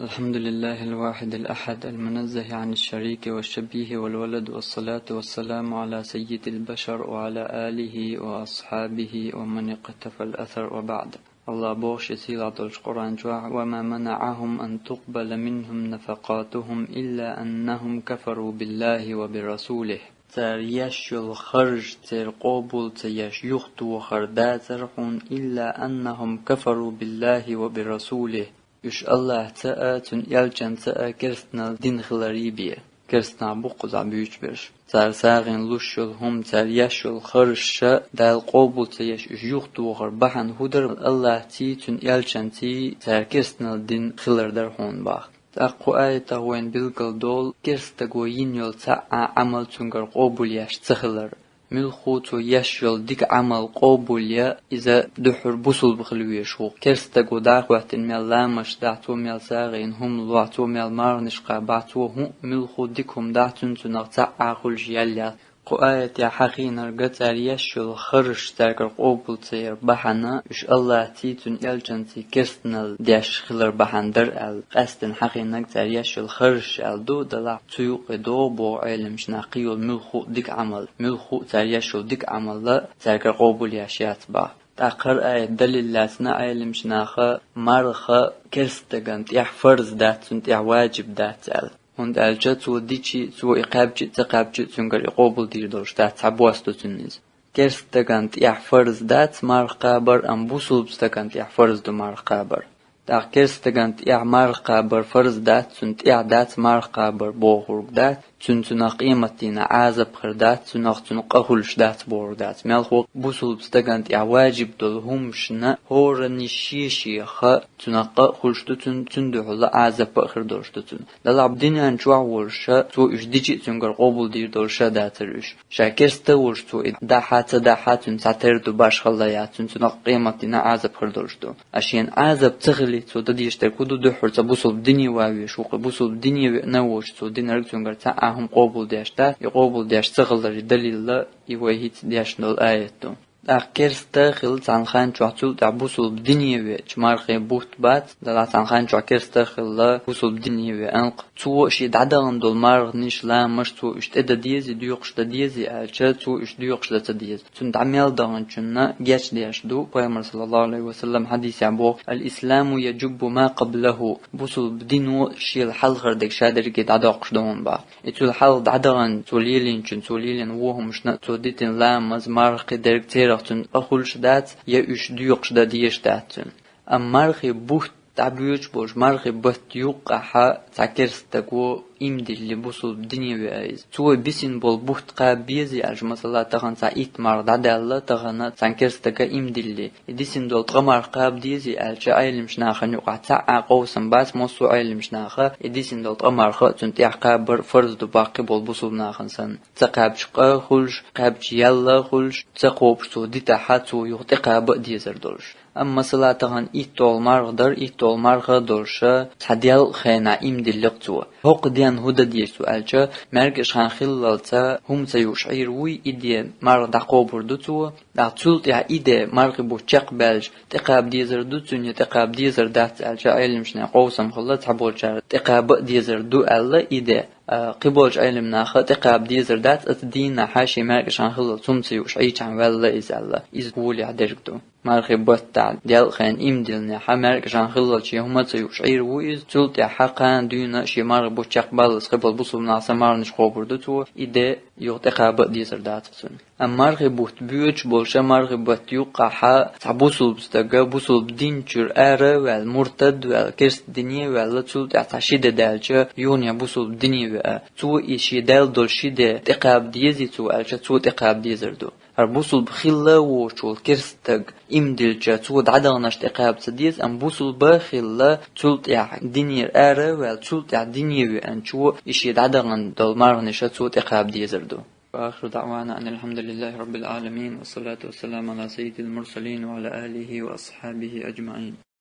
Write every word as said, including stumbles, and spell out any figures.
الحمد لله الواحد الأحد المنزه عن الشريك والشبيه والولد، والصلاة والسلام على سيد البشر وعلى آله وأصحابه ومن اقتفى الأثر، وبعد. Аллах боху шен сийлахь долчу Къуръан чохь: «وما منعهم أن تقبل منهم نفقاتهم إلا أنهم كفروا بالله وبرسوله». Цара еш йолу харж церан къобал ца еш юхатохар дацара хьуна, «إلا أنهم كفروا بالله وبرسوله». Уьш Аллахьца а, Цуьнан элчанца а керстанал дина хиларе бен. Керстанах бу кхузахь буьйцуш берш. Цара сагӀина луш йолу хӀума, цара еш йолу харжаш Дала къобал ца еш уьш юхатохар бахьана хӀун дара, Аллахьций, Цуьнан элчанций цара керстанал дина хилар дара хьуна боху. ТӀаккха кху аятах вайна билгалдолу керста стаго йина йолу цхьа а Ӏамал цуьнгара къобал еш ца хилар. Муьлхха цо еш йолу дика Ӏамал къобал ян, иза дуьххьара бусулба хила везаш ву. Керста стаго дӀа а хӀоьттина мел ламазаш дахь, цо мел сагӀина хӀума лохь, цо мел марханаш кхабахь, цо хӀуъа муьлхха дика хӀума дахь, цуьнан цунах цхьа а хуьлуш ял яц. Кху аятехь хьахийнарг цара еш йолу харжаш цаьргара къобал ца яр бахьана, уьш Аллахьций, Цуьнан элчанций керстанал деш хилар бахьана дара аьлла, къаьсттина хьахийнарг цара еш йолу харжаш аьлла ду, делахь цу юккъе догӀу боху Ӏеламчу наха кхин йолу муьлхха а дика Ӏамал, муьлхха а цара еш йолу дика Ӏамал цаьргара къобал еш яц боху. ТӀаккха хӀара аят далил лаьцна Ӏеламчу наха марха керста стагана тӀехь фарз дац, цунна тӀехь ваджиб дац аьлла. ХӀунда аьлча цо дичи, цо и кхаьбчи, ца кхаьбчи, цуьнгара и къобал дийр долуш дац, цхьа босто цуьнан иза. Керста стагана тӀехь фарз дац марха кхабар, амма бусулба стагана тӀехь фарз ду марха кхабар. ТӀаккха керста стагана тӀехь марха кхабар фарз дац, цунна тӀехь дац марха кхабар бохург дац, цуьнан цунах къематдийнахь Ӏазап хир дац, цунах цунна къа хуьлуш дац бохург дац. Мелхо бусулба стагана тӀехь ваджиб долу хӀуманашна хӀоранна шен-шеха цунах къа а хуьлуш ду, цуьнан, цуьнан дуьхьал Ӏазап а хир долуш ду цунна. Делахь динан чохь волуш, цо уьш дичи а цуьнгара къобал дийр долуш дацара уьш. Ша керста а волуш цо и дахьа а, ца дахьа а, цуьнан цхьатерра ду башхалла яц, цуьнан цунах къематдийнахь Ӏазап хир долуш ду. А шена Ӏазап ца хили, цо дан дезаш дерг хӀун ду, дуьххьара цхьа бусулба дине ван везаш ву-кх, бусулба дине веана а воцуш, цо динарг цуьнгара цхьа а хӀума къобал деш дац, и къобал деш ца хиларе далилла и вай хӀинца дешна долу аят ду. ТӀаккха керста а хилла цхьана хан чохь, цул тӀаьхьа бусулба дине веача мархи бутт бац, делахь цхьана хан чохь керста а хилла бусулба дине веанкъ. Цо шен дӀадахана долу марханаш, ламазаш цо уьш тӀе дан дезий, доькъуш дан дезий аьлча, цо уьш доькъуш дан ца деза. Цунна дӀа мел даханчунна гечдеш ду. Пайхамар, саллаллаху алейхи ва саллам, хьадисехь боху: «الإسلام يجب ما قبله». Бусулба дино шел хьалхара дерг ша дерриге дӀадоккхуш ду хьуна боху. И цул хьалха дӀадахана, цо лелийначун, цо лелийна вон хӀуманашна, цо дитина ламаз, марха, кхидерг церах цунна къа хуьлуш дац, я уьш доькъуш дан дезаш дац цунна. Амма мархи бутт дӀабоьдуш болуш, мархи бутт юккъехь цхьа керста стаго ийман дилли бусулба дине веа иза. Цо бисина болу бутт кхаба безий аьлча, масала, тахана цхьа итт марха дӀадаьлла, тахана цхьана керста стага ийман дилли, и дисина долу ткъа марха кхаба дезий аьлча, Ӏеламчу нахана юкъахь цхьа а къовсам бац, массо а Ӏеламчу наха и дисина долу ткъа марха а, цунна тӀехь кхабар а фарз ду боху, кхин болу бусулба нахана санна. Ца кхаьбча къа а хуьлуш, кхаьбча ял а хуьлуш, ца кхобуш цо дитахь, цо юха тӀекхаба а дезар долуш. Амма, масала, тахана итт долу марха дара, итт долу марха а долуш, цхьа делкъа хенахь ийман дилли-кх цо. ХӀокху денна хӀун дан деза цо аьлча, маьркӀажа хан хиллалца хӀума ца юуш Ӏийр вуй, и де марха дӀакхобур ду цо, тӀаккха цул тӀаьхьа и де мархи бутт чекхбаьлча, тӀекхаба дезар ду цунна, я тӀекхаба дезар дац аьлча, Ӏеламчу нехан къовсам хилла, цхьаболчара тӀекхаба а дезар ду аьлла и де. А, кхин болчу Ӏеламнаха тӀекхаба дезар дац, оцу дийнахь шен маьркӀажа хан хиллалца хӀума ца юуш Ӏийчахьана ваьлла иза аьлла. Иза гӀолехь дерг ду. Мархи баттахь делкъа хенахь ийман диллинехь, маьркӀажа хан хиллалца шен хӀума ца юуш Ӏийр ву иза, цул тӀаьхьа кхана дуьйна шен мархи бутт чекхбаллалц кхин болу бусулба нахана сан марханаш кхобур ду цо, и де юха тӀекхаба а дезар дац цунна. Амма мархи бутт боьдуш болуш, мархи бутт юккъехь цхьа бусулба стага, бусулба дин чуьра ара а ваьлла, муртад а ваьлла, керста дине а ваьлла, цул тӀаьхьа цхьа ши де даьлча, юха бусулба дине веа, цо и шен даьлла долу ши де тӀекхаба дезий цо аьлча, цо тӀекхаба дезар ду. ХӀара бусулба хилла а воцуш волу керста стаг ийман диллича, цо дӀадаханаш тӀекхаба ца деза, амма бусулба а хилла, цул тӀаьхьа динера ара а ваьлла, цул тӀаьхьа дине веанчо и шен дӀадахана долу марханаш цо тӀекхаба дезар ду. وآخر دعوانا أن الحمد لله رب العالمين، والصلاة والسلام على سيد المرسلين وعلى آله وأصحابه أجمعين.